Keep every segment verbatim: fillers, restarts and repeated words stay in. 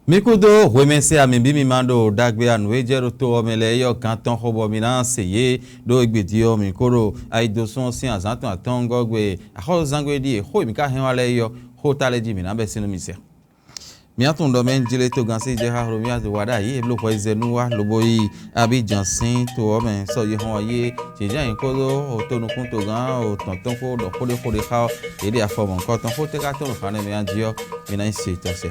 Mi kúdó hwemɛse a mǐ bí mi ma ɖo ɖagbe a nǔ e jɛ ɖo to ɔ́ mɛ lɛ́ɛ é ɔ́ gán tɔn xo bɔ mi ná se yě ɖó égbé din ɔ́, mǐ ko ɖo ayidosún ɔ́ sín azǎn tɔn atɔ́ɔ́ngɔ́ gbe axɔ́súzángbe ɖíe xó e mǐ ka hɛn wá lɛ́ɛ é ɔ́, xó ta lɛ́ɛ jí mǐ ná bɛ́ sín nú mi sɛ. Mǐ tunwun ɖɔ mɛ jlé togán sí jɛ xá Hlomia do wa ɖ'ayǐ e bló hwɛ yi zɛ nú wá lobo yi Abidjan sín to ɔ́ mɛ sɔ́ yi hɔn yi é. Jǐnjɛ́n ayǐ kpódó tonukún togán tɔn tɔn kpó ɖɔ xó ɖé xó ɖé xá ɔ́, yě ɖe afɔ mɔ̌hunkɔtɔn xó tɛ́ ka tɔ́n ɖo xǎnɛ mɛ a jí ɔ́, mi ná nyí se tɔ́ sɛ.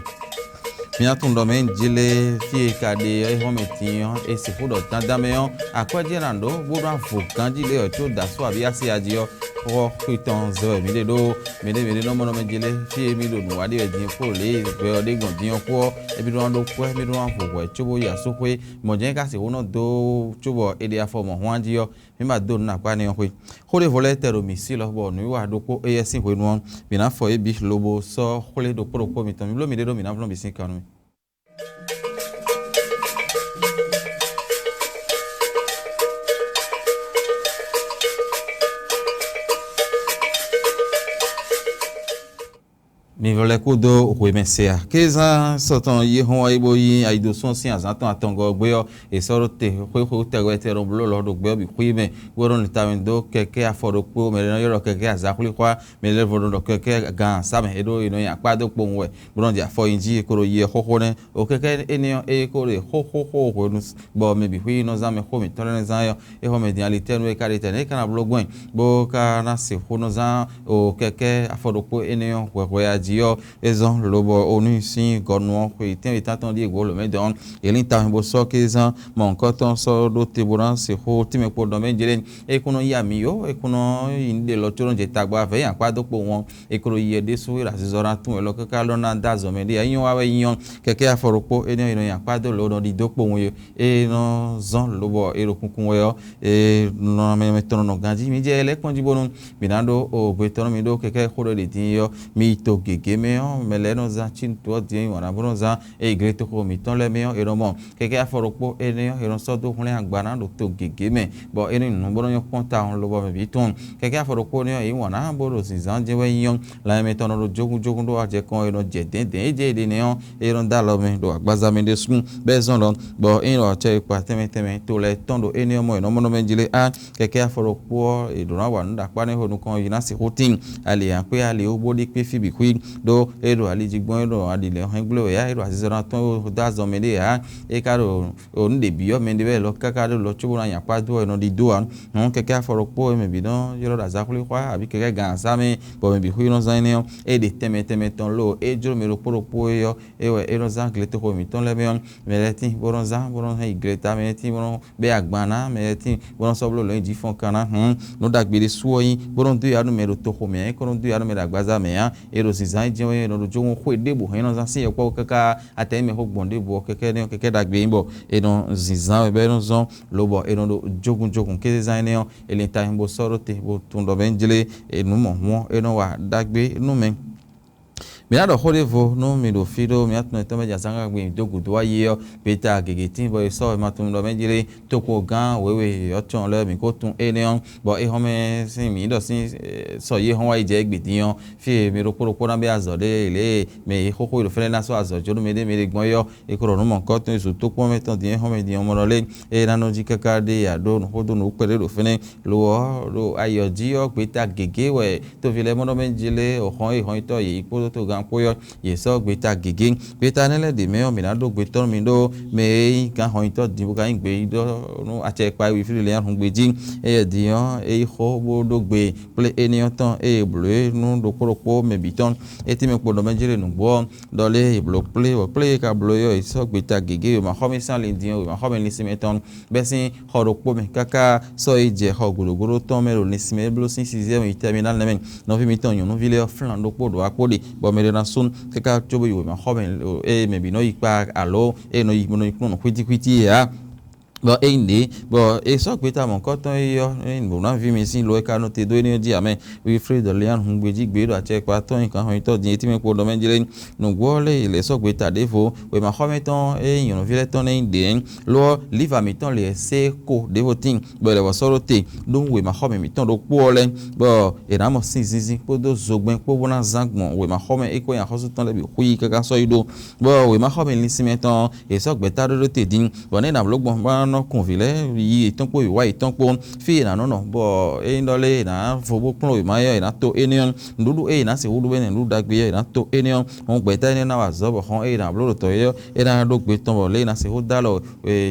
Mǐ ná tunwun ɖɔ mɛ jlé fí e ka ɖe ɔ́ é hɔn mɛ din ɔ́, è sixú ɖɔ dandan mɛ ɔ́, akwɛ́ jɛ́n ná ɖó bó ná vo ganjí ɖé ɔ́ có ɖo asú abǐ asi a jí ɔ́, xó xwé tɔn zɛ wɛ mǐ ɖe ɖó. Mǐɖée mǐɖée nɔ mɔ nɔ mɛ jlé fí e mǐ ɖo nǔ wa ɖe wɛ din kpó lě e gbɛ ɔ́ ɖe gbɔn din ɔ́ kpó ɔ́, é bí nɔ ɖó kwɛ́ mǐ ɖó ná vo hwɛ cóbó yi asúxwé. Mɔ̌ jɛ́n é ka sixú nɔ dó cóbɔ è ɖe afɔ mɔ̌ hwan jí ɔ́, mǐ ma dó nǔ nɔ akpá n'i ɔ́ xwé. Xó ɖěvo lɛ́ɛ tɛ ɖo mǐ sí lɔ bɔ nǔwiwa ɖokpó éyɛ́ sín hwenu ɔ́, mǐ ná fɔ yě bǐ lobo sɔ́ xwlé ɖokpó ɖokpó mitɔn. Mi bló miɖée ɖó mǐ ná vlɔ́n bǐ sín kan nú mì. Mi vɔ lɛ́ kúdó hwemɛ se a? Kézán sɔtɔn yi hɔn wá yi bó yí ayidosún ɔ́ sín azǎn tɔn atɔngɔ́ ɔ́ gbé ɔ́, è sɔ́ ɖó te xwéxwé tɛgbɛ tɛ ɖo bló lɔ ɖo gbɛ ɔ́ bǐ xwí mɛ, bó nɔ lin tawun dó kɛkɛ́ afɔ ɖokpó, mɛ ɖé nɔ ylɔ́ kɛkɛ́ azǎxwlíxwá, mɛ ɖěvo nɔ ɖɔ kɛkɛ́ gan sá mɛ, é ɖó è nɔ nyi akpá dó kpowun wɛ, bó nɔ jɛ afɔ nyi jí, è ko ɖo yi ɛ xóxó nɛ́. O kɛkɛ́ énɛ́ ɔ́, é ko ɖe xóxóxó hwenu bɔ mɛ bǐ xwí nɔ zán mɛ xó mǐtɔn lɛ́ɛ nɔ zán é ɔ́, é xɔ mɛ din alitɛ́nu e ka ɖe tɛ̌ nɛ́ é ka ná bló gbɔn, bó ka ná sixú nɔ zán o kɛkɛ́ afɔ ɖokpó énɛ́ ɔ́ hwɛhwɛ a jí ɔ́, é zɔ́n lobɔ o nú sín gɔnu ɔ́ xwe tɛ́nwe tántɔn ɖíe gǒ lǒ mɛ dɔn ɔ́, yě lin tawun bó sɔ́ kézán mɔ̌hunkɔtɔn sɔ́ ɖó te bó ná sixú tínmɛ kpo ɖɔ mɛ jlé. É kún nɔ yí amǐ yó, é kún nɔ yi nǔɖé lɔ có nɔ jɛ tagba vɛ̌ nyi akpá dó kpowun ɔ́, é ko ɖo yi ɛ ɖésú é ɖo azinzɔnnɔ tunwun wɛ lɔ káká lɔ ná dó azɔ̌ mɛ ɖé ǎ. É nyɔ́ wa wɛ nyí ɔ́, kɛkɛ́ afɔ ɖokpó énɛ́ ɔ́, è nɔ nyi akpá dó lǒ nɔ ɖidó kpowun é, é nɔ zɔ́n lǒ bɔ è ɖo kunkun wɛ ɔ́, è nɔ mɛ tɔn nɔ ganjí. Mi jɛ lɛ́ kpɔ́n jí bónú mǐ ná ɖó o gbe tɔn nú mi ɖó kɛkɛ́ xó ɖɔ ɖě din é ɔ́, mi yi to gěgé mɛ ɔ́, mɛ lɛ́ɛ nɔ zán cínu to ɔ́ din é nyí wǎn ná bó nɔ zán é yi gletoxo mǐtɔn lɛ́ɛ mɛ ɔ́, è nɔ mɔ kɛkɛ́ afɔ ɖokpó énɛ́ ɔ́, è nɔ sɔ́ dó hwlɛ́n agba ná ɖo to gěgé mɛ, bɔ é nɔ nyí nǔ bó nɔ nyɔ́ kpɔ́n tawun lobɔ mɛ bǐ tunwun. Kɛkɛ́ afɔ ɖokpó énɛ́ ɔ́, è yí wǎn ná bó ɖo zǐnzán jɛ́n wɛ nyí ɔ́, lanmɛ tɔn nɔ ɖo jógúnjógún ɖó wá jɛ kɔn, è nɔ jɛ dɛ̌ndɛ̌n é jɛ é ɖe nɛ́ ɔ́, é nɔ dó alɔ mɛ ɖo agbaza mɛ ɖésú, bɔ é zɔ́n ɖɔ, bɔ é nyí ɖɔ acɛ e kpa tɛnmɛ tɛnmɛ to lɛ́ɛ tɔn ɖo énɛ́ ɔ́ mɔ è nɔ mɔ nɔ mɛ jlé á, kɛkɛ́ afɔ ɖokpó ɔ́, è ɖǒ ná wa nǔ ɖo akpá nɛ́ xo nukɔn ɔ́ yi ná sixú tíin. Ali akpé ali wú bó ɖi kpé fí bǐ xwí, ɖó é ɖo ali jí gbɔn, é ɖo ali lɛ́ɛ hɛn gblé wɛ ǎ, é ɖo azinzɔnnɔ tɔn e dó azɔn mɛ ɖé ǎ, é ka ɖo nǔ ɖě byɔ́ mɛ ɖé wɛ lɔ káká ɖó lɔ cóbó ná nyi akpá dó wɛ è nɔ ɖidó ǎ. Hɔn kɛkɛ́ afɔ ɖokpó e mɛ bǐ nɔ ylɔ́ ɖo azǎxwlíxwá abǐ kɛkɛ́ gan asá mɛ, bɔ mɛ bǐ xwí nɔ zán énɛ́ ɔ́, é ɖe tɛnmɛ tɛnmɛ tɔn lóo é jló mɛ ɖokpó ɖokpó é ɔ́, é wɛ é nɔ zán gletoxo mǐtɔn lɛ́ɛ mɛ ɔ́, mɛ lɛ́ɛ tíin bó nɔ zán bó nɔ hɛn yi gleta, mɛ lɛ́ɛ tíin bó nɔ bɛ́ agban ná, mɛ lɛ́ɛ tíin bó nɔ sɔ́ bló lɔ̌nyijǐ fɔ́n kan ná. Hǔn nǔ ɖagbe ɖésú ɔ́ nyí bó nɔ dó ya nú mɛ ɖo toxo mɛ ǎ, é ko nɔ dó ya nú mɛ ɖo agbaza mɛ ǎ. É ɖo zǐnzán yi jɛ́n wɛ é nɔ ɖo jóhún xwé ɖěbǔ hɛn é nɔ zán sín yɔkpɔ́vú káká atɛ nyí mɛ xó gbɔn ɖěbǔ ɔ́ kɛkɛ́ nɛ́ ɔ́ kɛkɛ́ ɖagbe nyí bɔ è nɔ zǐnzán wɛ bɔ é nɔ zɔ́n lobɔ è nɔ ɖo jógúnjógún kézezán énɛ́ ɔ́, è lin ta nyi bó sɔ́ ɖó te bó tunwun ɖɔ mɛ jlé nǔ mɔ̌hun ɔ́ é nɔ wa ɖagbe nú mɛ. Mǐ ná ɖɔ xó ɖěvo nú mi ɖo fí ɖó mǐ atɔn tɔn mɛ jɛ azǎngagbe dó gǔdo wá yi ɔ́, gbeta gěgé tíin bɔ è sɔ́ wɛ ma tunwun ɖɔ mɛ jlé tokpɔngán wěwe ɔ́ tɔn lɛ́ɛ mǐ ko tunwun énɛ́ ɔ́, bɔ é hɔn mɛ sín mǐ ɖɔ sín sɔ yí hɔn wá yi jɛ égbé din ɔ́, fí e mɛ ɖokpó ɖokpó ná bɛ́ azɔ̌ ɖé lě e mɛ e xóxó e ɖo fɛ́nɛ́ ná sɔ́ azɔ̌ jó nú mɛɖé mɛɖé gbɔn é ɔ́, è ko ɖɔ nǔ mɔ̌hunkɔtɔn e zǒ tókpɔ́n mɛ tɔn din é hɔn mɛ din ɔ́ mɔ ɖɔ lé, ée ná nɔ jí káká ɖe ya ɖó nǔxóɖó nǔ kpɛɖé ɖo fɛ́nɛ́. Lo ɔ́, ɖo ayǐ ɔ́ jí ɔ́, gbeta gěgé wɛ tóví lɛ́ɛ mɔ ɖɔ mɛ jlé hɔn e hɔnyitɔ́ yě yi kpódó togán kpó ɔ́, yě sɔ́ gbeta gěgé. Gbeta énɛ́ lɛ́ɛ ɖě mɛ ɔ́, mǐ ná ɖó gbe tɔn nú mi ɖó mɛ e nyí gǎn hɔnyitɔ́ din bó ka nyí gbeyíɖɔ nú acɛ e kpa e wí fí lě nyí ahun gbe jí. Éyɛ́ din ɔ́, é yí xó bó ɖó gbe kplé énɛ́ ɔ́ tɔn, ée è blǒ é nú ɖokpó ɖokpó mɛ bǐ tɔn. É tɛ́nmɛ kpo ɖɔ mɛ jlé nǔgbó ɔ́, ɖɔ lé è blǒ kplé, bɔ kplé e ka bló é ɔ́, è sɔ́ gbeta gěgé wěmaxɔmɛ sín alin din ɔ́, wěmaxɔmɛ lín sín mɛ tɔn bɛ́ sín xɔ ɖokpó mɛ káká sɔ́ yi jɛ xɔ gǔɖogǔɖó tɔn mɛ ɖo linsin mɛ e bló sín siziɛ́mu yi tɛmina lɛ́ɛ mɛ. Nɔví mitɔn nyɔ̌nuví lɛ́ɛ ɔ́ flán ɖokpó ɖo akpó ɖe, bɔ mɛ ɖé ná sú káká cóbó yi wěmaxɔmɛ ée mɛ bǐ nɔ yi kpa alo ée nɔ yi nɔ yi kplɔ́n nǔ xwítíxwítí é ǎ. Bɔ é nyí ɖě, bɔ è sɔ́ gbeta mɔ̌kɔtɔn é ɔ́, é nyí nǔɖoɖáví mi sín lo e ka nɔ te dó énɛ́ ɔ́ jí ǎ mɛ. Wilfrid Lian hun gbejí gbé ɖo acɛkpa tɔn nyi kanxɔnyitɔ́ din é tínmɛ kpo ɖɔ mɛ jlé. Nǔgbó ɔ́ lɛ́ɛ è lɛ̌ sɔ́ gbeta ɖěvo, wěmaxɔmɛ tɔn e nyí nyɔ̌nuví lɛ́ɛ tɔn nɛ́ nyí ɖě, lo ɔ́, liva mǐtɔn lě e sé ko ɖěvo tíin, bɔ è lɛ̌ vɔ sɔ́ ɖó te, ɖó wěmaxɔmɛ mǐtɔn ɖokpó ɔ́ lɛ́ɛ, bɔ è nǎ mɔ sin zinzin kpódó zogbɛ́n kpó bó ná zán gbɔn wěmaxɔmɛ e ko nyí axɔ́sú tɔn lɛ́ɛ bǐ xwí káká sɔ́ yi ɖó. Bɔ wěmaxɔmɛ linsinmɛ tɔn ɔ́, è sɔ́ gbɛ̌ta ɖó ɖó te din, bɔ nɛ̌ è nǎ bló gbɔn bó ná nɔ kun vǐ lɛ́ɛ yi yětɔn kpó wǐwá yětɔn kpó, fí è nǎ nɔ nɔ, bɔ ényí ɖɔ lé è nǎ vo bó kplɔ́n wěma é ɔ́, è nǎ to énɛ́ ɔ́, nǔɖuɖu e è nǎ sixú ɖu bɛ́ nǔɖuɖu ɖagbe ɔ́, è nǎ to énɛ́ ɔ́, hɔn gbɛ̌ta énɛ́ ná wa azɔ̌ bɔ xɔn e è nǎ bló ɖo tɔ̌ é ɔ́, é ná ɖó gbe tɔn bɔ lě e è nǎ sixú dó alɔ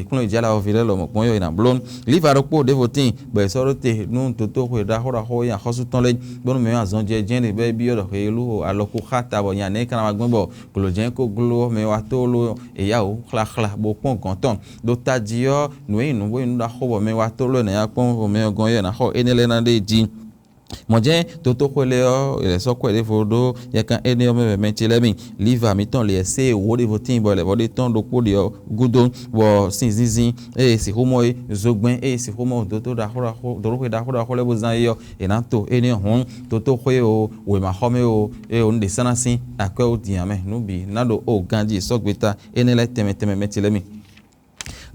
kplɔ́nyijǐ-aláwɔví lɛ́ɛ lɔmɔ̌ gbɔn é ɔ́, è nǎ bló. Liva ɖokpó ɖěvo tíin, bɔ è sɔ́ ɖó te nú dotóxwe ɖaxó ɖaxó e nyí axɔ́sú tɔn lɛ́ɛ, bónú mɛ e azɔn jɛ jɛ́n ɖe bɔ é byɔ́ ɖɔ hwelú alɔkúxá ta bɔ nya nɛ́ é ka ná wá gbɔn bɔ glǒjɛ́n ko gló ɔ́, mɛ wá tlóló è yá wǔ xlaxla bó kpɔ́n gɔ̌n tɔn. Ɖo tají ɔ́, nǔ e nyí nǔ bó nyí nǔ ɖaxó bɔ mɛ wá tlóló è nǎ yá kpɔ́n bɔ mɛ ɔ́ gɔ́n ɔ́, è nǎ xɔ énɛ́ lɛ́ɛ ná ɖ'é jí. Mɔ̌ jɛ́n dotóxwe lɛ́ɛ ɔ́, è lɛ̌ sɔ́ kwɛ́ ɖěvo ɖó yɛkan énɛ́ ɔ́ mɛ wɛ mɛ ce lɛ́ɛ mi. Liva mǐtɔn lě e sé wǒ ɖěvo tíin bɔ è lɛ̌ vɔ ɖé tɔn ɖokpó ɖe ɔ́ gúdo, bɔ sin zínzín e è sixú mɔ é, zogbɛ́n e è sixú mɔ dótó ɖaxó ɖaxó dǒɖóxwe ɖaxó ɖaxó lɛ́ɛ bó zán é ɔ́, è nǎ to énɛ́ hǔn, dotóxwé o, wěmaxɔmɛ o, eye o nǔ ɖě sán ná sín akwɛ́ ó din ǎ mɛ, nǔ bǐ ná ɖo o ganjí sɔ́ gbeta énɛ́ lɛ́ɛ tɛnmɛ tɛnmɛ mɛ ce lɛ́ɛ mi.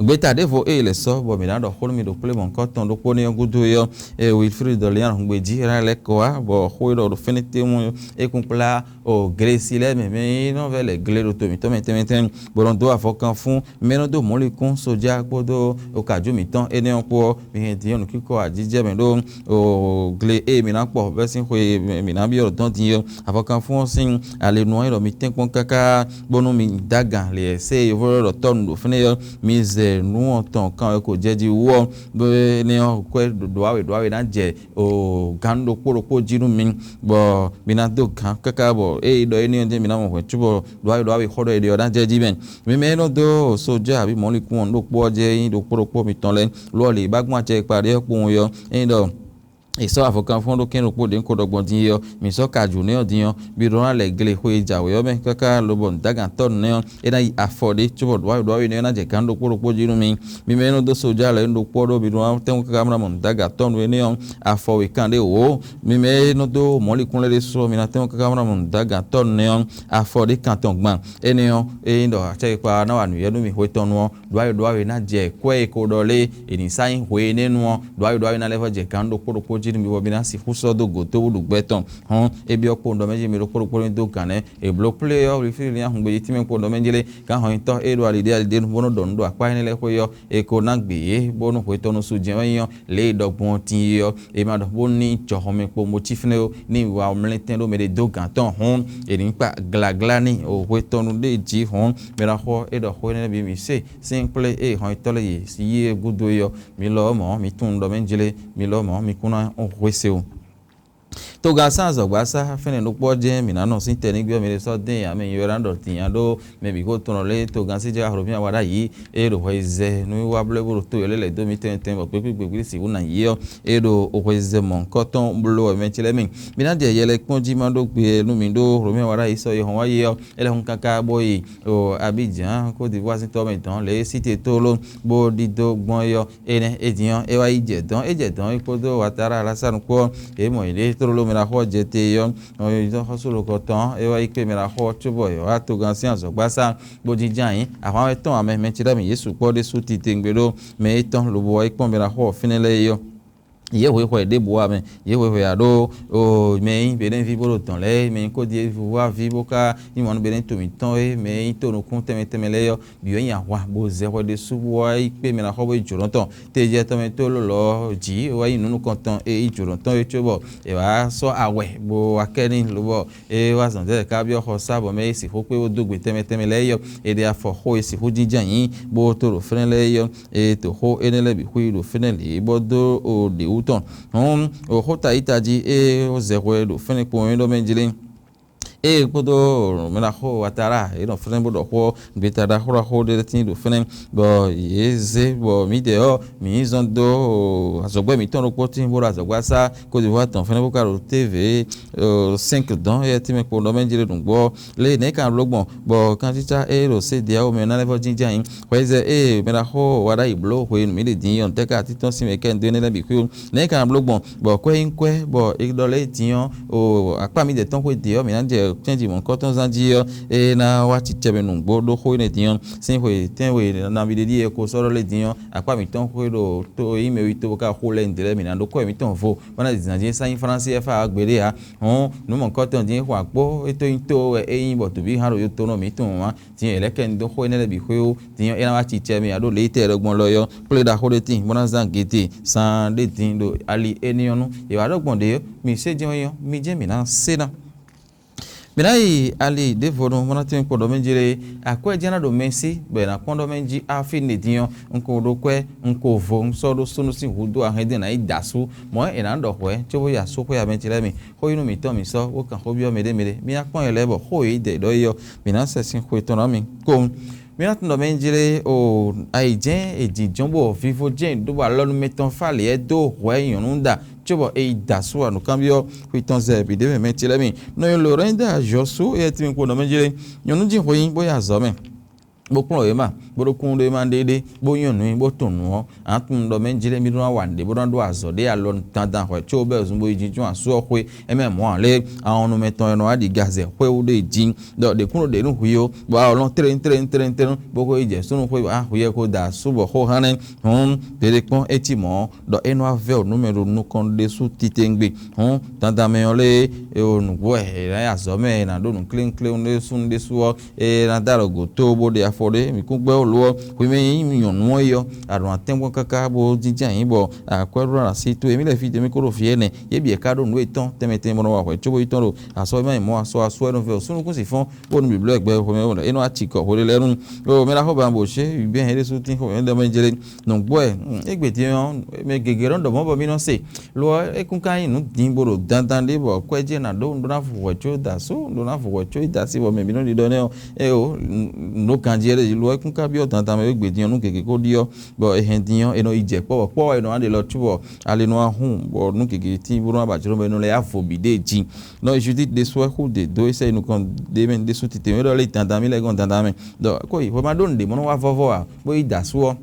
Gbeta ɖěvo e è lɛ̌ sɔ́ bɔ mǐ ná ɖɔ xó nú mi ɖo kplé mɔ̌hunkɔtɔn ɖokpó nɛ́ ɔ́ gúdo é ɔ́, e Wilfrid Dɔlian hungbejí Israɛl lɛ́ kɔ wá, bɔ xó e ɖɔ ɖo fɛ́nɛ́ tɛ́nwe ɔ́, é kún kplá o Glesi lɛ́ɛ mɛ, mɛ e nɔ vɛ́ lɛ̌ gle ɖo to mǐtɔn mɛ tɛnmɛ tɛnmɛ, bó nɔ dó avɔkanfún, mɛ e nɔ dó mɔ̌likún sójá kpódó okajú mǐtɔn énɛ́ ɔ́ kpó ɔ́, mi hɛn din ɔ́ nǔkínkɔ ajíjɛ mɛ ɖó o gle e mǐ ná kpɔ bɛ́ sín xwe e mǐ ná byɔ́ dɔn din ɔ́, avɔkanfún ɔ́ sín alenu ɔ́ é ɖɔ mi tɛ́nkpɔ́n káká bónú mi dó agǎn lě e sé yovó lɛ́ɛ ɖɔ tɔ́ nu ɖo fínɛ́ ɔ́, mi zɛ nǔ ɔ́ tɔn kan e ko jɛ jí wú ɔ́, bó énɛ́ ɔ́ kwɛ́ ɖǒ awe ɖǒ awe ná jɛ o gǎn ɖokpó ɖokpó jí nú mi, bɔ mi ná dó gǎn káká bɔ ée ɖɔ énɛ́ ɔ́ jɛ́n mi ná mɔ hwɛ̌ cóbɔ ɖǒ awe ɖǒ awe xɔ ɖɔ è ɖe ɔ́ ná jɛ jí mɛ. Mi mɛ e nɔ dó sójá abǐ mɔ̌likún ɔ́ ɖokpó ɔ́ jɛ nyí ɖokpó ɖokpó mitɔn lɛ́ɛ, lo ɔ́ lě e ba gbɔn acɛ kpa ɖé ɔ́ kpowun é ɔ́, ényí ɖɔ è sɔ́ avɔkanfún ɖó kɛ́n ɖokpó ɖě ko ɖɔ gbɔn din é ɔ́, mǐ sɔ́ ka jǔ nɛ́ ɔ́ din ɔ́, bǐ ɖó ná lɛ̌ gle xwe e jǎwe ɔ́ mɛ káká lobɔ nǔdágǎntɔ́ nɛ́ ɔ́, é ná yi afɔ ɖé cóbɔ ɖǒ awe ɖǒ awe nɛ́ ɔ́ ná jɛ gǎn ɖokpó ɖokpó jí nú mi. Mi mɛ e nɔ dó sójá lɛ̌ ɖokpó ɔ́ ɖó bǐ ɖó ná tɛ́nkpɔ́n káká mɔ nǔdágǎntɔ́ nɛ́ ɔ́, afɔ wěkan ɖé wǒ. Mi mɛ e nɔ dó mɔ̌likún lɛ́ɛ ɖésú ɔ́, mi ná tɛ́nkpɔ́n káká mɔ nǔdágǎntɔ́ nɛ́ ɔ́, afɔ ɖé kan tɔn gban. Énɛ́ ɔ́, ényí ɖɔ acɛkpikpa ɔ́ ná wa nǔywɛ́ nú mi hwetɔnnu ɔ́, ɖǒ awe ɖǒ awe ná jɛ kwɛ́ e ko ɖɔ lé è nǐ sá nyí hwe énɛ́ nu ɔ́, ɖǒ awe ɖǒ awe ná lɛ́ vɔ jɛ gǎn ɖokpó ɖokpó jí nú mi bɔ mi ná sixú sɔ́ dó gǒ tó bó ɖu gbɛ tɔn. Hɔn é byɔ́ kpowun ɖɔ mɛ jí mi ɖokpó ɖokpó ní dó gǎn nɛ́. È blǒ kplé ɔ́, Wilfíli nya hungbejí tínmɛ kpowun ɖɔ mɛ jí lé, gǎn hɔnyitɔ́ e ɖo ali ɖé ali ɖé nu bó nɔ́ ɖɔ nǔ ɖo akpá énɛ́ lɛ́ɛ xwé ɔ́, è ko ná gbě yě, bónú hwetɔnnu su jɛ́n wɛ nyí ɔ́, lě e è ɖɔ gbɔn ɔ́ tíin é ɔ́, è ma ɖɔ bónú ní jɔhɔnmɛ kpo motífnɛ́ ó, ní wa ɔmlɛ́ntɛn ɖó mɛ ɖé dó gǎn tɔn hɔn, è nǐ kpa glaglani o hwetɔnnu ɖé jí hɔn, mɛ ná xɔ é ɖɔ xó énɛ́ bǐ mǐ se sín kplé e hɔnyitɔ́ lɛ́ɛ yě yí é gúdo é ɔ́, mi lɔ ɔ́ mɔ̌, mi tunwun ɖɔ mɛ jlé, mi lɔ ɔ́ mɔ̌, mi kún ná hwe se o. Togán sán azɔ̌gbasá fɛ́nɛ ɖokpó ɔ́ jɛ́n mǐ ná nɔ sín tɛ́ ní gbé ɔ́, mi ɖé sɔ́ dɛ́n ǎ, mɛ nyi wɛ ná ɖɔ dǐn nya ɖó mɛ bǐ ko tlɔ́n lé togán sí jɛ xlǒ mì awa ɖ'ayǐ, ée ɖo hwɛ yi zɛ nú wá bló bó ɖo to yɔ lɛ́ lɛ̌ dó mì tɛnmɛ tɛnmɛ bɔ kpékpé gběgbé sixú ná yí ɔ́, ée ɖo hwɛ yi zɛ mɔ̌hunkɔtɔn bló wɛ mɛ ce lɛ́ɛ mì. Mi ná jɛ yɛ lɛ́ɛ kpɔ́n jí má ɖó gbe nú mi ɖó xlǒ mì awa ɖ'ayǐ sɔ́ yi hɔn wá yi ɔ́, é lɛ́ hun káká bó yi o Abidjan, Côte d'Ivoire sín tɔ mɛ dɔ̌n lě e sí te tlóló bó ɖidó gbɔn é ɔ́, énɛ́ é din ɔ́, é wá yi jɛ dɔ̌n, é jɛ dɔ̌n é kpódó Ouattara Alassane kpó ɔ́, yě mɔ yěɖée tlóló mɛ ɖaxó ɔ́ jɛ te é ɔ́, xɔ́sú ɖokɔ tɔn ɔ́, é wá yi kpé mɛ ɖaxó ɔ́ cóbɔ yě wá togán sín azɔ̌gbasá bó jínjɔ́n ayǐ. Ahwan wɛ tɔn amɛ mɛ ce ɖ'ayǐ mɛ Jezu kpɔ́ ɖésú titewungbe ɖó mɛ étɔn lobo wá yi kpɔ́n mɛ ɖaxó ɔ́ fínɛ́ lɛ́ɛ é ɔ́. Yě hwe xwɛ ɖěbǔ ǎ mɛ, yě hwe xwɛ ǎ ɖó o mɛ e nyí Benɛ́ví bó ɖo dɔ̌n lɛ́ɛ, mɛ e nyí Kódivuwáví bó ka nyí mɔ̌ nú Benɛ́ to mǐtɔn é, mɛ e nyí to nukún tɛnmɛ tɛnmɛ lɛ́ɛ ɔ́, bǐ wɛ nyí ahwan bó zɛ hwɛ ɖésú bó wá yi kpé mɛ ná xɔ bó yi jǒnɔ tɔn. Tejɛ tɔn mɛ tlóló lɔ ɔ́ jǐ é wá nyí nǔ nukɔntɔn e nyí jǒnɔ tɔn é cóbɔ è wǎ sɔ́ awɛ bó wá kɛ n'i lobɔ é wá zɔn dɛ́ ká byɔ́ xɔ sá bɔ mɛ e sixú kpé bó dó gbe tɛnmɛ tɛnmɛ lɛ́ɛ é ɔ́, è ɖe afɔ xó e sixú jínjɔ́n ayǐ bó to ɖo fɛ́nɛ́ lɛ́ɛ é ɔ́, e to xó énɛ́ lɛ́ɛ bǐ xwí ɖo fɛ́nɛ́ lě bɔ dó o ɖě wú tɔn. Hɔn o xó tayíta jí e zɛ hwɛ ɖo fɛ́nɛ́ kpowun é ɖɔ mɛ jlé. Ée kpódó mɛɖaxó Watara yě nɔ fɛ́nɛ́ bó ɖɔ xó ɔ́, gbeta ɖaxó ɖaxó ɖé lɛ́ɛ tíin ɖo fɛ́nɛ́, bɔ yě zé bɔ mǐdɛɛ ɔ́, mǐ yi zɔn dó azɔ̌gbɛ́ mǐtɔn ɖokpó tíin bó ɖo azɔ̌gbasá Côte d'Ivoire tɔn fɛ́nɛ́ bó ka ɖo T V cinq dɔn éyɛ́ tínmɛ kpo ɖɔ mɛ jlé nǔgbó ɔ́. Lě nɛ̌ ka bló gbɔn, bɔ kantíta e ɖo CEDEAO mɛ ná lɛ́ vɔ́ jínjɔ́n ayǐ. Hwɛzɛ ée mɛɖaxó wa ɖ'ayǐ bló hwenu mǐ ɖe din ɔ́, tɛ́ ka atítɔ́n sín mɛ kɛ un dó énɛ́ lɛ́ɛ bǐ xwé ó. Nɛ̌ ka bló gbɔn, bɔ kwɛ́ nyí kwɛ́, bɔ è ɖɔ lɛ́ɛ din ɔ́, o akpá mǐdɛɛ tɔn xwé din ɔ́, mǐ ná jɛ cɛ́nji mɔ̌hunkɔtɔn zán jí ɔ́, é ná wá acicɛ mɛ nǔgbó ɖó xó énɛ́ din ɔ́, sín xwe tɛ́nwe nabí ɖé ɖíe è ko sɔ́ ɖɔ lɛ́ɛ din ɔ́, akpá mǐtɔn xwé ɖo tó e nyí mɛ wi to bó ka xo lɛ́ɛ nǔɖé lɛ́ɛ mǐ ná ɖó kɔ́ mǐtɔn vo, bó ná zǐnzán jí é sá nyí Flánsi F A ɔ́ gbeɖé ǎ. Hɔn nǔ mɔ̌hunkɔtɔn din é xo akpó é tó nyí tó wɛ é nyí bɔ tǒví hán ɖo yotɔn nɔ mǐtɔn wú ǎ. Din è lɛ́ kɛ un dó xó énɛ́ lɛ́ɛ bǐ xwé ó, din ɔ́ é ná wá acicɛ mì aɖó lě e tɛ è ɖɔ gbɔn lɔ é ɔ́, kplé ɖaxó ɖé tíin bó ná zán gěte saan ɖé din ɖo ali éní ɔ́ nu. È wǎ ɖɔ gbɔn ɖě ɔ́, mǐ sé jɛ́n é ɔ́, mi jɛ́n mǐ ná sé ná. Mǐ ná yi ali ɖěvo nu bó ná tín kpɔ́n ɖɔ mɛ jí lé. Akwɛ́ jɛ́n ná ɖo mɛ sí, bɔ è nǎ kpɔ́n ɖɔ mɛ jí á fí nǔɖé din ɔ́, un ko ɖó kwɛ́, un ko vo, un sɔ́ ɖó súnnu sín hǔ dó ahɛn dín ná yi da asú. Mɔ̌ è nǎ ɖɔ hwɛ̌ cóbó yi asúxwé amɛ ce lɛ́ɛ mi. Xó yi nú mǐtɔn mǐ sɔ́ bó kan xó byɔ́ mɛɖé mɛɖé. Mì ná kpɔ́n yɛ lɛ́ɛ bɔ xó e yě dɛ ɖɔ é ɔ́, mǐ ná sɛ sín xwe tɔn ná mi kpowun. Mǐ ná tunwun ɖɔ mɛ jlé o ayi jɛ́n è jǐnjɔ́n bɔ vivo jɛ́n è ɖó alɔ nú mɛ tɔn fá lě ɛ dó hwɛ̌ nyɔ̌nu ɖa, cóbɔ è yi da asú anǔkanbyɔ́ xwi tɔn zɛ bǐ ɖě mɛ mɛ ce lɛ́ɛ mi. Nɔ nyi Lorɛ́nda Azɔ̌sú éyɛ́ tín kpo nɔ mɛ jlé. Nyɔ̌nu jí xwe nyi bó yi azɔ̌ mɛ, bó kplɔ́n wěma, bó ɖó kúnnu ɖé ma ɖéɖé, bó nyɔ́ nǔ nyi, bó tunwun nǔ ɔ́, a nǎ tunwun ɖɔ mɛ jlé mì ɖó ná wa nǔɖé bó ná ɖó azɔ̌ ɖé alɔ dandan hwɛ̌ có bɛ́ zun bó yi jínjɔ́n asú ɔ́ xwé. É mɛ mɔ̌ ǎ lé, ahɔnnumɛ tɔn e nɔ wá ɖi gazɛ xwé wú ɖo yi jǐ, ɖɔ ɖě kún ɖo ɖě nú hwi ó, bɔ a nɔ tlɛ́n tlɛ́n tlɛ́n tlɛ́n bó ko yi jɛ súnnu xwé, bɔ a hwi ɛ ko da asú bɔ xó hán nɛ́. Hǔn, ɖeɖe kpɔ́n é cí mɔ̌ ɔ́, ɖɔ é nɔ wá vɛ́ wǔ nú mɛ ɖo nukɔn ɖésú titewungbe. Hǔn, dandan mɛ ɔ́ lé, è wo nǔgbó wɛ è nǎ yi azɔ̌ mɛ, è nǎ ɖó nǔ kléwúnkléwún ɖésú ɖésú ɔ́, è nǎ dó alɔ gǒ tó bó ɖe afɔ ɖé. Mǐ kún gbɛ́ wú lo ɔ́, hwi mɛ nyí nyɔ̌nu ɔ́ yi ɔ́, a ɖǒ ná tɛ́nkpɔ́n káká bó jínjɔ́n ayǐ bɔ akwɛ́ ɖó ná sí towe. Mǐ lɛ́ɛ fí dě mì kó ɖo fí énɛ́, yě bǐ ká ɖó nǔ yětɔn tɛnmɛ tɛnmɛ bó nɔ́ wa hwɛ̌ cóbó yi tɔ́n ɖo asɔ e má nyí mɔ̌ asɔ asú wɛ nɔ vɛ o súnnu kún sin fɔ́n bó nú bǐblɔ́ gbɛ xomɛ wɛ ɖɔ é nɔ wá cikɔ hwe ɖé lɛ́ɛ nu. O mɛ ná xɔ ba bo ṣe bɛ́ hɛn ɖésú tín xomɛ ɖɔ mɛ jlé nǔgbó wɛ. Égbé din ɔ́, mɛ gěgé nɔ ɖɔ mɔ̌ bɔ mì nɔ se. Lo ɔ́, é kún ka nyí nǔ din bó ɖo dandan ɖé bɔ kwɛ́ jɛ́n ná ɖó un ɖó ná hu hwɛ̌ có da asú, un ɖó ná hu hwɛ̌ có yi da así bɔ mɛ bǐ nɔ ɖiɖɔ nɛ́ ɔ́, é o, nǔ ganjí é ɖe lo ɔ́, é kún ka byɔ́ dandan mɛ égbé din ɔ́ nú gěgé ko ɖi ɔ́, bɔ è hɛn din ɔ́, è nɔ yi jɛ kpɔ́ bɔ kpɔ́ wɛ è nɔ wá ɖe lɔ cúbɔ ali nɔ wá hun bɔ nú gěgé tín bó nɔ wá ba jló bɔ è nɔ lɛ́ yá vo bǐ ɖée jí. Nɔ Judíti ɖésú wɛ xú ɖě dó é sɛ yi nukɔn ɖ'é mɛ ɖésú titewun é ɖɔ lé dandan mì lɛ́ɛ gɔ́n dandan mɛ. Ɖɔ kó yi hwemadu nǔɖé mɔ nɔ wá vɔ́vɔ́ ǎ, bó yi da asú ɔ́.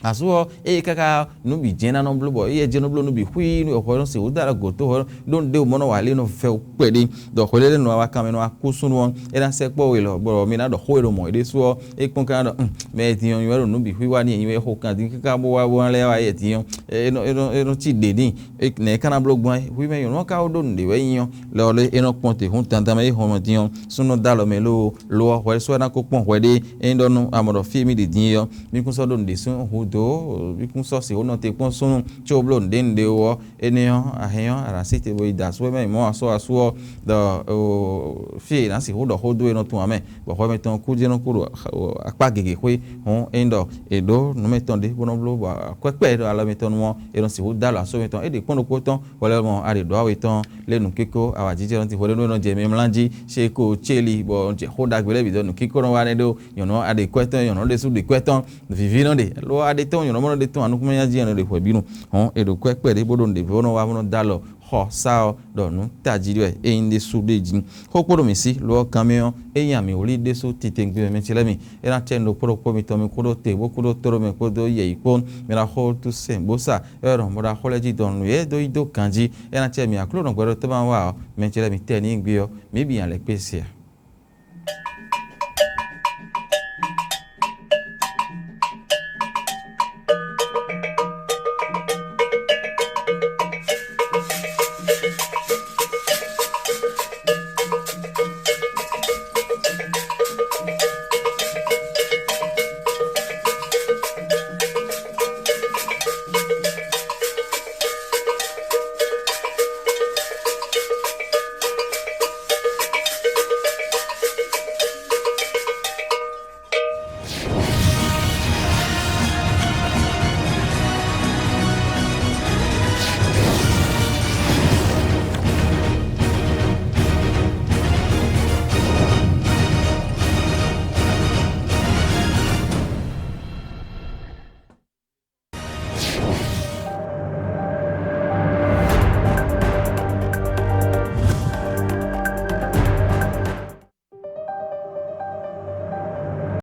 Azú ɔ́, eye káká nǔ bǐ jɛ́n ná nɔ bló bɔ éyɛ́ jɛ́n nɔ bló nú bǐ xwíí nú xɔ nɔ se wǔ da ɖɔ gǒ tó xɔ ɖó nǔɖé wú mɔ nɔ wa lé nɔ vɛ wú kpɛɖé. Ɖɔ hwe lɛ́ɛ nɔ wa kanmɛ nɔ wa kú súnnu ɔ́, é ná sɛkpɔ́ we lɔ bɔ mi ná ɖɔ xó e ɖo mɔ̌ é ɖésú ɔ́, é kpɔ́n ká ɖɔ mɛ din ɔ́ nywɛ ɖo nǔ bǐ xwíwá n'i nywɛ xo kan dín káká bó wá bó wá lɛ́ wá yɛ din ɔ́, é nɔ é nɔ é nɔ cí ɖě n'i. Nɛ̌ é ka ná bló gbɔn é? Hwi mɛ nyɔ̌nu ɔ́ ka wó ɖó nǔɖé wɛ nyí ɔ́, lɔ ɔ́ lé é nɔ kpɔn te hǔn dandan mɛ é hɔn mɛ din ɔ́, súnnu dó alɔ mɛ lóo, lo ɔ́ hwɛ sɔ́ é ná ko kpɔ́n hwɛ ɖé. Ényí ɖɔ nú a mɔ ɖɔ fí e mì ɖe din é ɔ́, mì kún sɔ́ ɖó nǔɖé sín hudó, mì kún sɔ́ sixú nɔ te kpɔ́n súnnu có bló nǔɖé nǔɖé ó ɔ́, énɛ́ ɔ́, a hɛn ɔ́, a nǎ sí te bo yi da asú e mɛ mɔ̌ asú asú ɔ́, ɖɔ fí e è nǎ sixú ɖɔ xó dó é nɔ tunwun ǎ mɛ, bɔ xɔ mɛtɔn kú jɛ́n nɔ kú ɖo akpá gěgé xwé. Hɔn ényí ɖɔ è ɖǒ nǔ mɛtɔn ɖé bó nɔ́ bló bɔ akwɛ́kpɛ́ e ɖo alɔ mɛtɔn nu ɔ́, è nɔ sixú dó alɔ asú mɛtɔn é ɖě kpɔ́n ɖokpó tɔn, hwɛ lɛ́ɛ mɔ a ɖě ɖǒ awe tɔn lé nǔkínkó awǎjijɛ nɔ ti hwɛɖénú e nɔ jɛ mɛ mlá jí, ṣé ko céli bɔ jɛ xó ɖagbe lɛ́ɛ bǐ ɖɔ nǔkínkó nɔ wa nɛ́ ɖó nyɔ̌nu ɔ́ a ɖe kwɛ́ tɔn, nyɔ̌nu ɔ́ ɖésú ɖe kwɛ́ tɔn, vǐví nɔ ɖe lo a ɖe tɔn nyɔ̌nu ɔ́ nɔ ɖe tɔn anukúnmɛnya jí e nɔ ɖe hwɛ̌ bǐ nu. Hɔn è ɖo kwɛ́kpɛ́ ɖě bó ɖo nǔɖé bó nɔ wá bó nɔ dó alɔ xɔ sá ɔ́ ɖɔ nǔ tají wɛ é nyí ɖésú ɖé jí. Xó kpóɖo mǐ sí lo ɔ́, kanmɛ ɔ́, é nyí amǐ wlí ɖésú titewungbe mɛ ce lɛ́ɛ mi. É ná cɛ nǔ ɖokpó ɖokpó mitɔn mi kúɖó te bó kúɖó tóɖó mɛ kpódó yɛ̌yi kpó. Mi ná xo tú sɛn bó sa é wɛ ɖɔ bó ná xo lɛ́ jí dɔn nǔ e dó yí dó ganjí. É ná cɛ mǐ Aklúnɔ gbɛɖótɔ́ ma wa ɔ́, mɛ ce lɛ́ɛ mi tɛ́ n'i gbé ɔ́, mǐ bǐ nya lɛ́ kpé se a?